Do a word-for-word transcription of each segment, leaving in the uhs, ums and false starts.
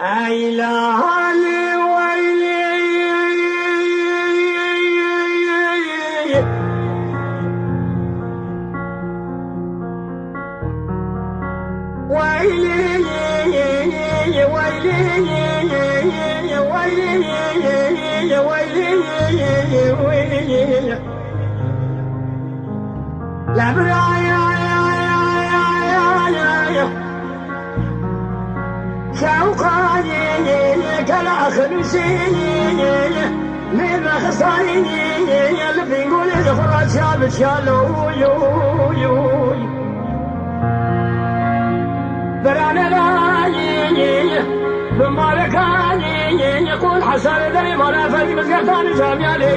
Ey la halê weylê, weylê, weylê, weylê, weylê. Lebraya, ya, ya, ya, ya, ya. Şewqanî, kela xelûsî, lê nexisayî, li bîngolê xwe ra çiya bi çiya lo, yo, yo, yo. Beranelay, bi malekanî, qul hesare derê mala fezî mizgeftani camiyalê.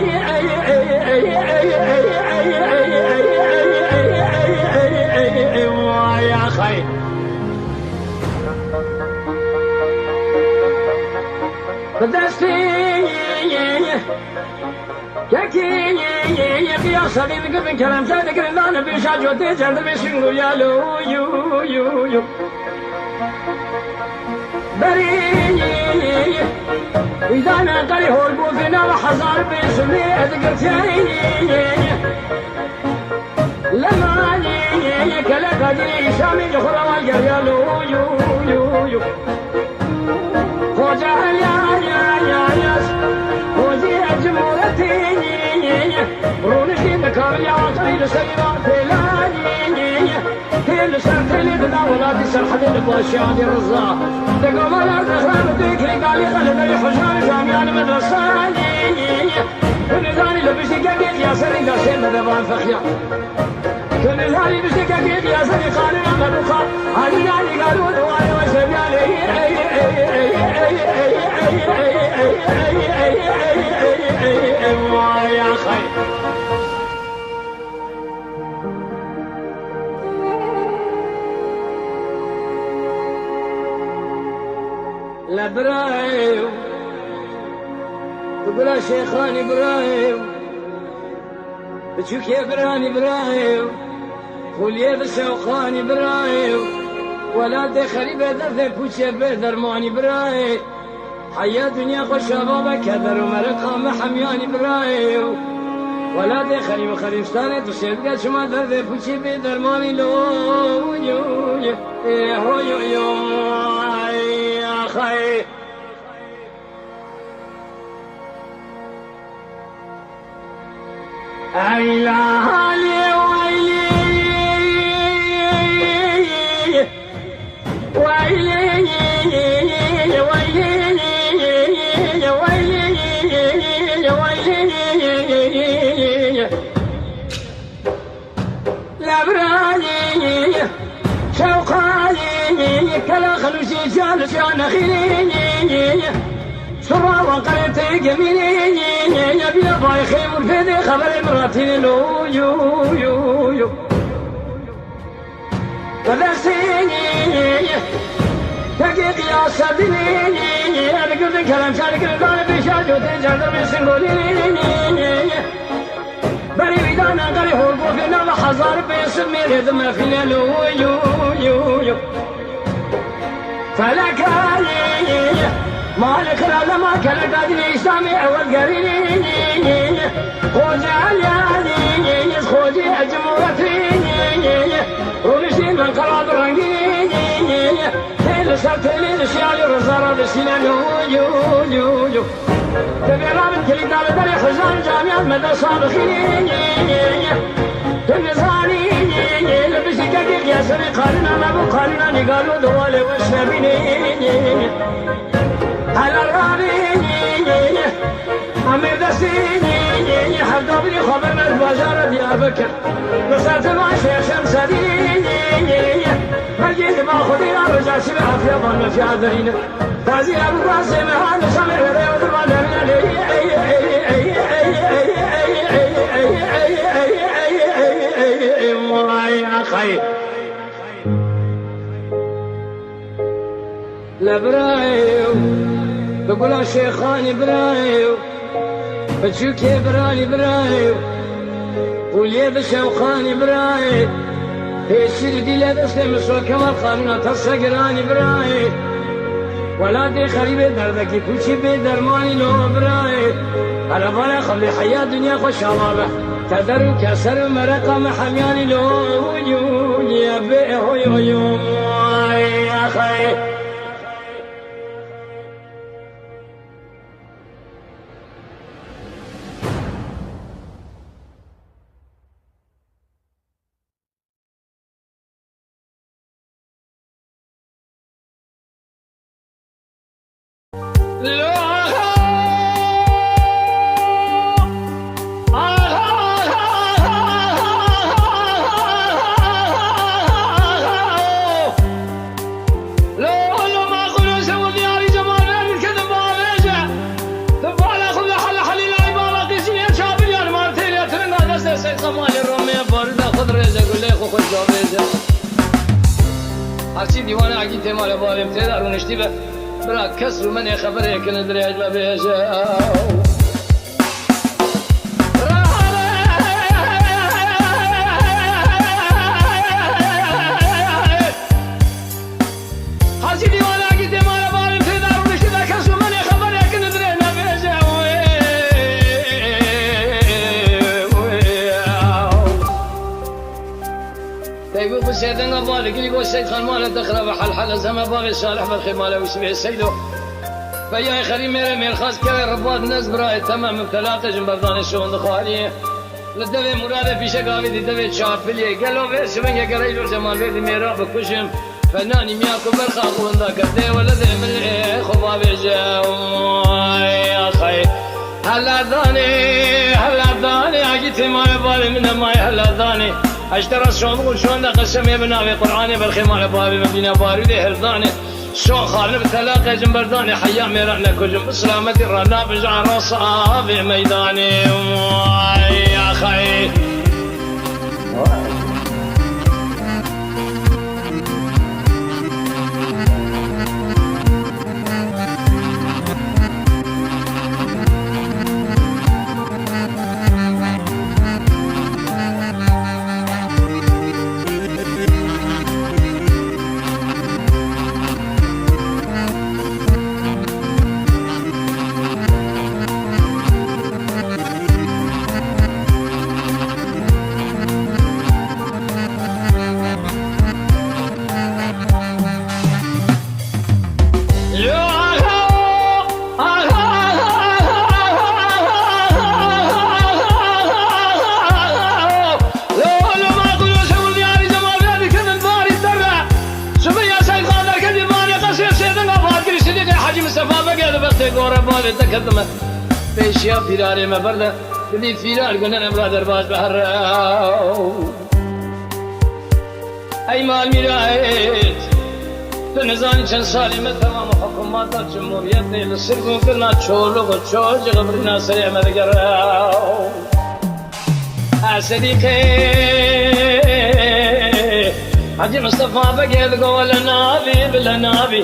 Vay axay. Bi destê Kekê ye, ye, ye, ye, qiyasa dê dikirin, kerem te dikirin, dane bêşa cotê, cerdimê şingû ya lo, yo, yo, yo. Berê ye, ye, ye, îdane qerê hol bû, vê nava hezar bê sumê, ez digirtiyayê ye, ye, ye. Lemanê, ye, ye, keleka dînê îslamê ji xwe re wal geriya lo, yo, yo, yo. Xoca ya, ya, ya, ya. Xocê cumhuriyetê, ye, ye, ye. Rûniştê bi kamil ya aqilî li serî va têlanê, ye, ye. Tê li ser têlê dida welatî serhedê li başî Alî Riza. Di gomala zehra bi têkilî kalî xelideyî hujan camiyan medresanê, ye, ye. Tu nizanî li piştî kekê diya serî da sê medevan fexiya. Gönül hali bize kekê diya serî xanina mebuxa. Halî nalî galu duwarê we şeviyalê. Vay axay. Le birayê, tu gula şêxanî birayê. Biçûkê biranî birayê, xuliyê bi şewqanî birayê, welatê xerîbê derdê pûçê bê dermanî birayê. Heya dinya xwe şaba be keder û meriqa me hemyanî birayê. Welatê xerîb û xerîbstanê tu şêbike çima derdê pûçê bê dermanî lo. Yo, yo, yo, yo, ay, axay. Ey la halê weylê, weylê, weylê, weylê. Lebrayê, şewqayê, kela xelûşê can can xîrê. Sura wa qeretê gemînê, ya bîra bayxê murfê dê xeberê miratînê lo, yo, yo, yo. Bedestê, tekê qiyasa dinê, ya digirdin kerem şarikir dane beşa cotê cerdemê singolê. Berê wî dane qerê hol gofê nava hezar pênc sed mêrê di mefîle lo, yo, yo, yo. Felekayê, malê xira lema keleka dinê îslamê ewel gerînê. Xocê Elyanê, xocê cumhuriyetê. Rûniştê min qera bi rengînê. Tê li ser têlê li şiyalê rizara dişîne yo, yo, yo, yo. Divê rabin kilîta li derê hizan camiyan me desa bixînê. Tu nizanî, li bijî kekê qiyasirê qanûna me bû, qanûna nîgalo di walê weş nebînê. Hele rabê, em ê destê, hevda birî xwe berme di bajara Diyarbekir. Li ser tima Şêx Şemsedîn, belkî dima xwedî ya roja şivê afiya van me fiya derîne. Tazî Ebu Qasimê ha nişanê wêrê û dirva derîne lê. Vay axay. Le birayê, bi gula şêxanî birayê, biçûkê biranî birayê, qûliyê bi şewqanî birayê, pêşî li dîlê destê Miswa Kemal xanûna terse giranî birayê. Welatê xerîbê derdekî pûçî bê dermanî lo birayê. Hele vale xwe lê heya dinya xwe şama be. Keder û keser û mereqa me hemyanî lo. Uy, uy, ye bê, hoy, hoy, hoy, axay. Lo, lo, ma xwe roşe û diyarî cemal ver dike di bavêje. Di bala xwe de hele helî layî bala qîzî yê çabil yan mar têrê tiringa destê Seyda Malê Romê barûda xwe dirêje gulê xwe xwe davêje. Herçî dîwana Egîtê Malê Bavê min tê de rûniştî be. Bira kes û menê xeberê kin dirêj me bêje. Hacî dîwana Egîtê Malê Bavê min tê de rûniştî be, kes û menê xeberê kin dirêj me bêje. Teybu bi sêdenga bavê girî go Seyd Xan male te xirabe helhele zeme bavê Salih berxê male wismê Seydo. Beyayê xerî mêre mêrxas keve ribat nez birayê temem min telaqê jin berdanê şon dixwariye. Li devê Muradê fîşek avî dî devê Çapiliyê. Gelo vê şivingê gerey lo Cemal Bêdî mêra bikujim. Fenanî miya ku berxa xwinda kerdê weledê min ê xwe bavêje. Ay, axay. Hela danê, hela danê, agî têmare bavê min emayê hela danê. Eştera şon û şon de qesemê bi navê Qur'anê berxê male bavê min bîne barûdê hildanê. Şon xalib telaqê jin berdanê heya mêra nekujim. Bi silametî re nabêje arasa avê meydanê. Ay, axay. Hacî Mistefa Begê li bextê gore bavê te ketime. Pêşiya fîrarê me berde. Dibî fîrar gune ne bira derbas be herre. Ey Mamîrayet, tu nizanî çend salê me temam û hikûmeta Cumhuriyetê li sirgûn kirina çoluk û çocik birîna serê me digere. Esedîqê Hacî Mistefa Begê digo wele nabî, bile nabî.